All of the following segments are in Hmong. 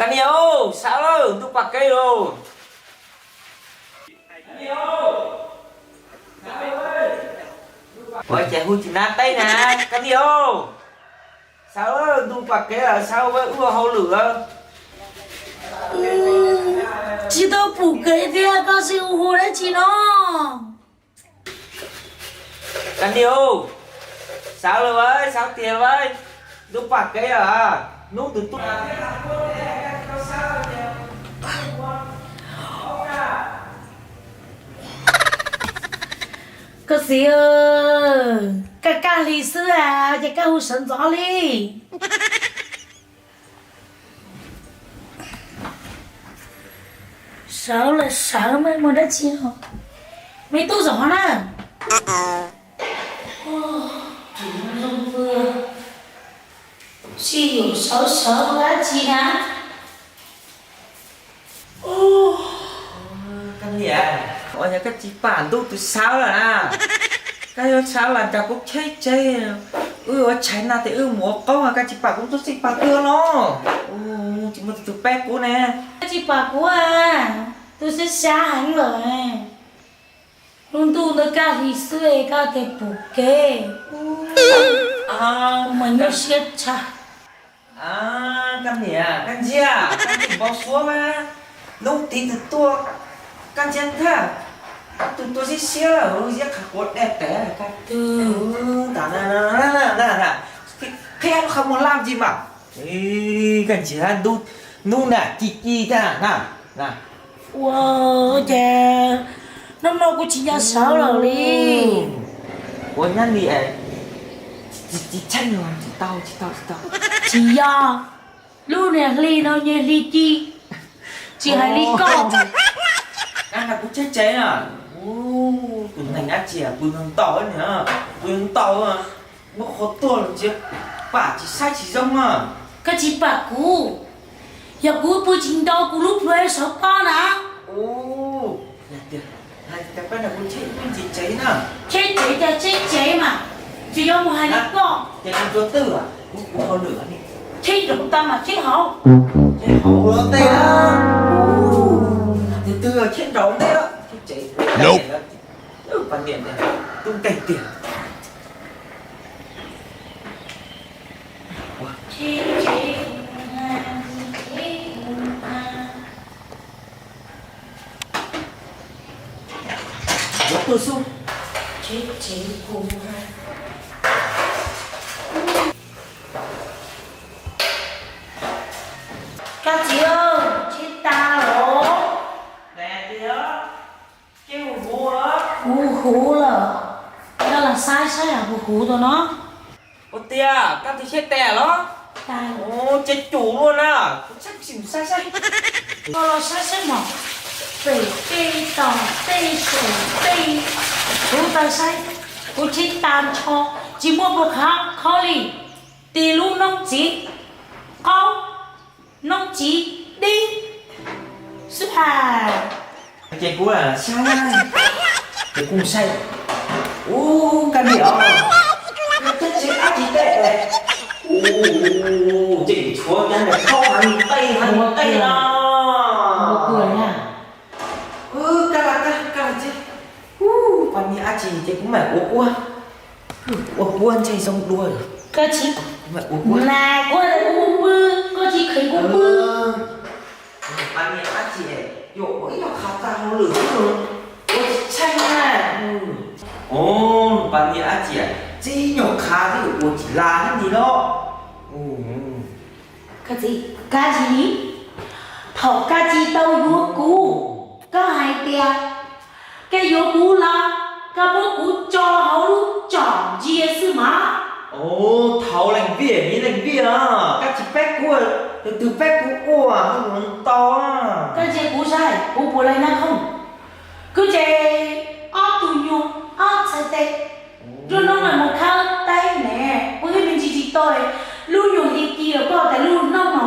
Koj niam, sawv lawm, ntuj pom kev lawm. Ua cas hu tsis nab teb na, koj niam, sawv lawm, ntuj pom kev lawm, sawv, wb ua hauj lwm lawm. Tsis tau pom kev thiab koj tseem hu dab tsi no? Koj niam, sawv lawm, sawv tiag lawm, ntuj pom kev lawm, hnub twb tuaj. Koj txiv, kaj kaj hli xwb a, ces koj hu sawv ntxov li. Sawv los sawv mas muaj dab tsi no? Me tub zos na. Sib yuav sawv sawv dab tsi na? Koj niam, ua cas koj tsis pom ntuj twb sawv lawm na? Koj yuav sawv los nrog kuv cheb tsev, wb ua tshais no ces wb mus ua qoob, koj tsis pom kuv tub txij pog twg los? Tsis muaj tus pab kuv ne. Koj tsis pom kuv, tus xyab xyab heev lawm. Lub ntuj ntawd kaj hli xwb koj tias pom kev, mas nyuaj siab tshaj. Koj niam, koj ntsia, koj tsis npau suav mas, hnub twb tuaj, koj ntsia ntag, koj tus tuaj siab siab, ziab qhav quav daj tas koj. Qhia lub qhov muag laj ntsis mas. Koj ntsia hnub na ci ci tag na. Ua cas hnub no kuv tsis nco sawv lawm li. Ua nyab li, tsis tshee, tsis tau, tsis tau, tsis tau. Tsis yog, lub niag hli no nyiag hli ci, tsis hais li koj. Kuv tsheb tsev na, tus neeg dab tsi pw ntau ntau, pw ntau, muab qhov tuag los tsis pom tsis saib tsis zoo na. Koj tsis pom kuv, yog kuv pw tsis ntau kuv lub plhu sawv pob na. Cheb tsev ces cheb tsev mas, tsis yog mus hais li koj. Cheb nraum tag mas cheb hauv. Cheb hauv los ntej, tus twg cheb nraum ntej, cheb tsev. Poj niam tub nkeeg tiag. Yuav tuaj xub. Koj txiv, cheb tas los? Huv huv lawm, koj los saib saib huv huv tau no. Ua tiag, koj tus cheb tas los? Ces cum luaj na, kuv txhaj sim saib saib. Koj los saib saib mog, pem tej tog tej saum tej, kuv tau saib, kuv cheb tas nrho, tsis muaj puas khov kho li. Tis lub noob txiv qaub, noob txiv dib xwb hais. Ces kuv saib, ces kuv saib, ub, koj niam, koj tseem ab tsi tej, ub, tseem tshuav cov niag khaub heev tej heev tej no. Koj, koj, koj tseem, ub, poj niam ab tsi ces kuv mam ua ua, ua ua ntshai zoo dua. Koj tsis, kuv mam ua ua. Nas kuv kuv pw, koj tsis kheev kuv pw. Poj niam ab tsi, yuav ua ib nyuag qhav tag hauj lwm xwb, ua tsis tsheej na. Ub, poj niam ab tsi, txij nyuag qhav xwb ua tsis laj thiab ntag los. Koj txiv, koj tsis, thaum koj tsis tau yuav kuv, koj hais tias koj yuav kuv los koj muab kuv tso hauv lub tsom ntsia xwb mas. Ub, thaum leej vij, leej vij os, koj tsis pab kuv, tus twg pab kuv ua hauj lwm tau. Koj ntsia kuv saib kuv puas laij nab khoom, kuv ces ob tug nyuag ob txhais tes, nruab hnub no mus khawb teb ne, ua ib me ntsis tsis tau, lub nyuag hli ci los koj tas lub hnub no,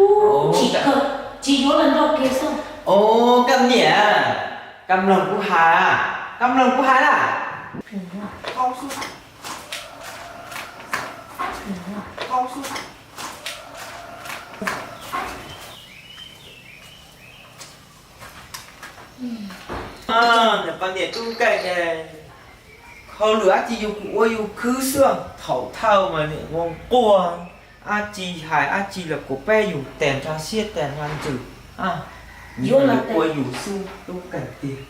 ub, tsis kawg, tsis yuav los nrog kiag xwb. Ub, koj niam, koj mloog kuv hais, koj mloog kuv hais na. Niam poj niam tub nkeeg, hauj lwm dab tsi yus ua yus khwv xwb, thaum thawj mas niam ua quaj, dab tsi hais dab tsi los kuj pab yus tas nrho siab tas nrho ntsws. Yuav ua yus xwb tub nkeeg tiag.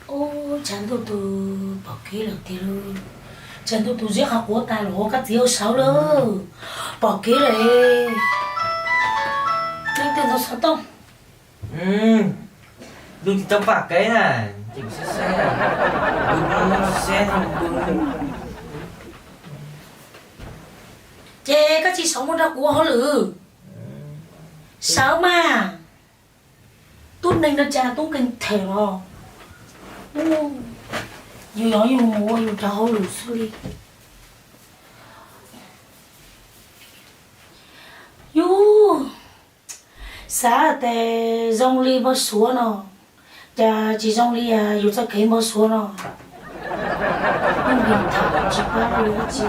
Ub, tshav ntuj tus pom kev lawm tiag lauj. Tshav ntuj tus ziab qhov quav tas los koj txiv ua sawv lawm. Pom kev lawm. Leej twg ntawd xov tooj? Ntuj tsis tau pom kev na, ces saib saib, saib. Ces koj tsis sawv mus nrog kuv ua hauj lwm? Sawv mas. Tub neeg no cas tub nkeeg them los. Yus yog yus mus ua yus cov hauj lwm xwb li. Yus xav tias zoo li npau suav no, cas tsis zoo li yus txoj kev npau suav no. Tub nkeeg tham tsis pab li dab tsi.